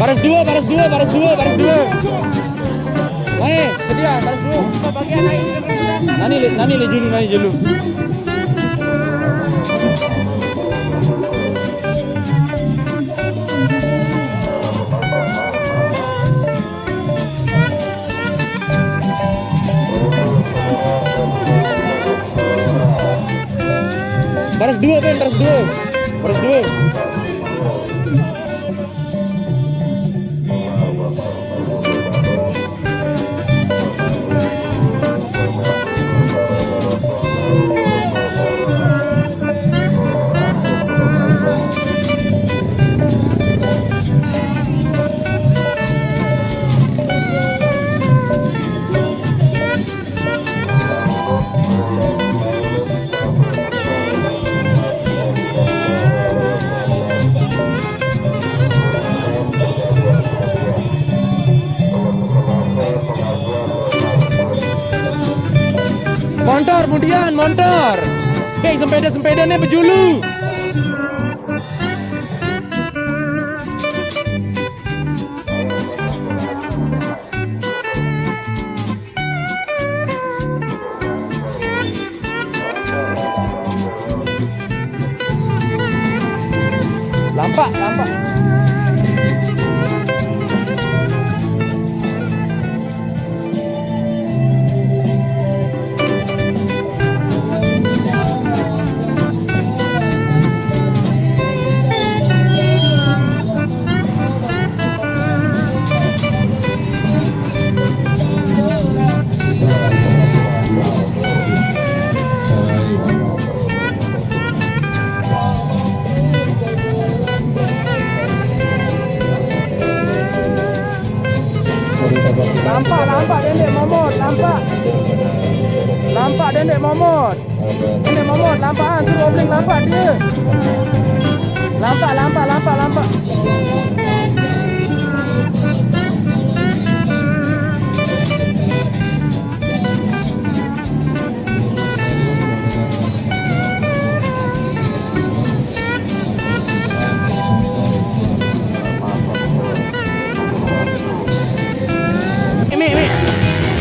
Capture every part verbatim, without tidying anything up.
Baris dua, baris dua, baris dua, baris dua. Mai, sedia, baris dua. Nani le, nani le julu, nani julu. Baris dua, Ben, baris dua. Baris dua. Montor, kemudian montor. Hei, sempeda-sempeda nih bejulu. Lampak, lampak. Lampak, lampak, Dendek Momot, lampak. Lampak, Dendek Momot. Dendek Momot, lampak, ah, suruh obling lampak dia. Lampak, lampak, lampak, lampak. Ini, ini.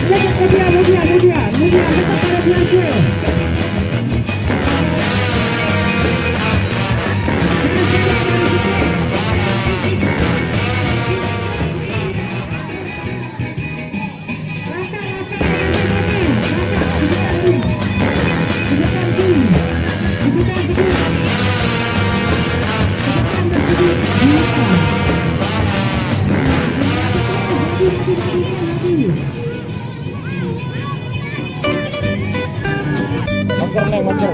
Dekat ke dia, mudia, mudia, mudia, dekat pada dia, dia. Masker, Neng, masker.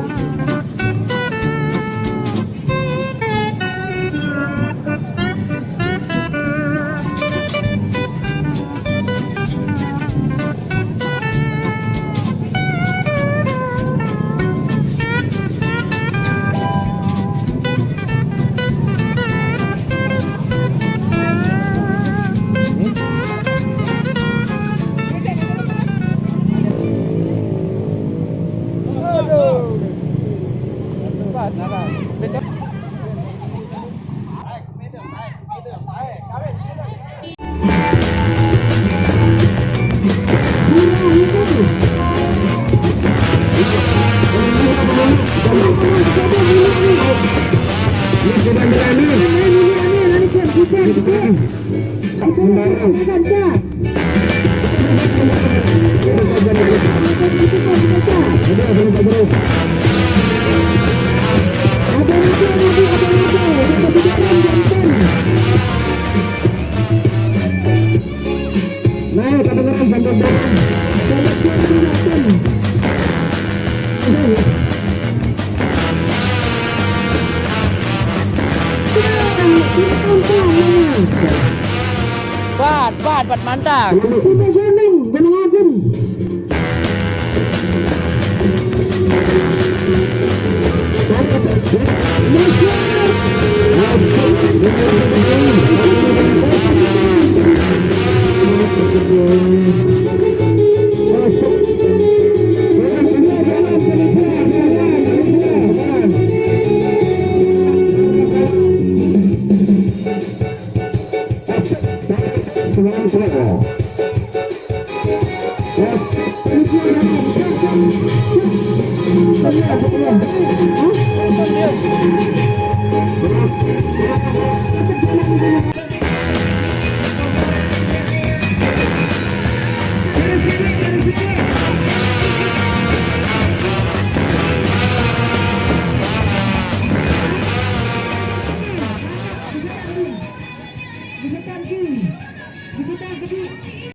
Naik, kedengeran jam delapan. Jam delapan. Bat, bat, bat mantap. Gunung Agung. Bisa tangki. Bisa tangki.